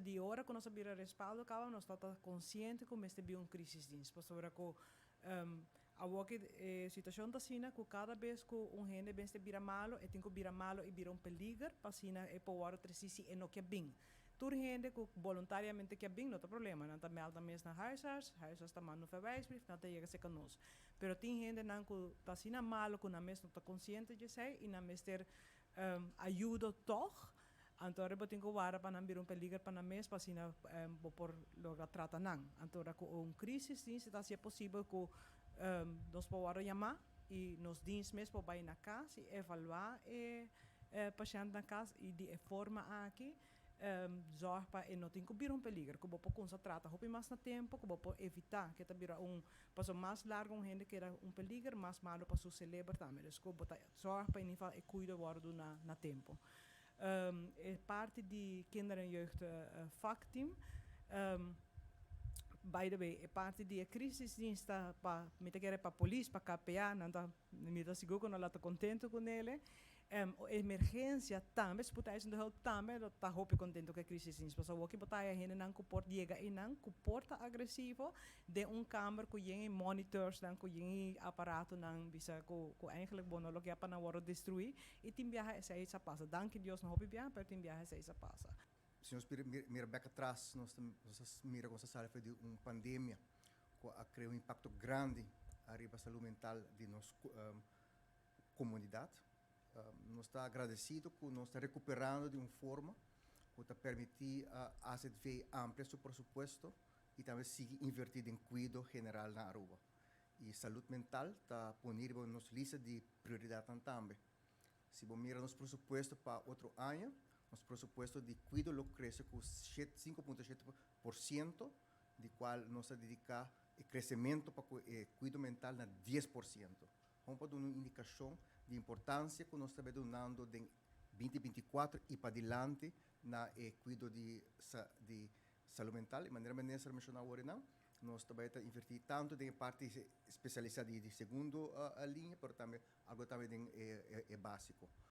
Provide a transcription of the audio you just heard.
Di ora ku nos a bira Respaldo kaba, nos ta konsiente ku mester bin un crisisdienst. Pasobra ku awor ku e situashon ta asina ku kada bes ku un hende mester bira malo, e tin ku bira malo i bira un peliger pa asina e por wòrdu tresi si e no ke bin. Tur hende ku boluntariamente ke bin no ta problema, nan ta mèlda mes na huisarts, huisarts ta manda un verwijsbrief, nan ta yega serka nos. Pero tin hendenan ku ta asina malo ku nan mes no ta konsiente di esei i nan mester ayudo tòg. Anto ora bo tin ku wara pa nan bira un peliger pa nan mes pa asina bo por logra trata nan. Anto ora ku un crisisdienst ta hasi e posibel ku nos por wòrdu yamá i nos dienst mes por bai na kas i evaluá e pashènt na kas i di e forma aki zòrg pa e no tin ku bira un peliger, ku bo por kumsa trata hopi mas na tempu, ku bo por evitá ke ta bira un pasobra mas largu un hende keda un peliger, mas malu pa su seleber tambe. Dus ku bo ta zòrg pa in ieder geval e kuido wòrdu duna na tempu. E parti di kinder en jeugd vakteam. By the way, e parti di e crisisdienst ta pa, mi ta kere pa polis, pa KPA, nan ta, mi ta sigur ku nan lo ta kontentu ku nele. Emergensia tambe, spoedeisende hulp tambe lo ta hopi kontentu ku e crisisdienst, pasobra awor ki bo ta haya hendenan ku por yega einan, ku por ta agresivo den un kamber ku yen e monitorsnan, ku yen e aparatonan, bisa ku eigenlijk bo no lo ke pa nan wòrdu destruí. I tin biaha esei sa pasa. Danki Dios no hopi biaha, pero tin biaha esei sa pasa. Si nos mira bek atras, nos ta mira kon sa sali for di un pandemia ku a krea un impakto grandi ariba salú mental di nos komunidat. Nos ta agradesido ku nos ta rekuperando di un forma ku ta permití AZV amplia su presupuesto i tambe sigui invertí den kuido general na Aruba. I salud mental ta poni riba nos lista di prioridatnan tambe. Si bo mira nos presupuesto pa otro aña, nos presupuesto di kuido lo krese ku 5.7%, di kual nos ta dediká e kresementu pa ku e kuido mental na 10%. Hon pa duna un indikashon di importansia ku nos ta bai dunando den 2024 i padilanti na e kuido di salud mental. I manera minister a menshoná awor einan, nos ta bai ta invertí tantu den e parti spesialisá di segundo liña, pero tambe algo tambe den e básiko.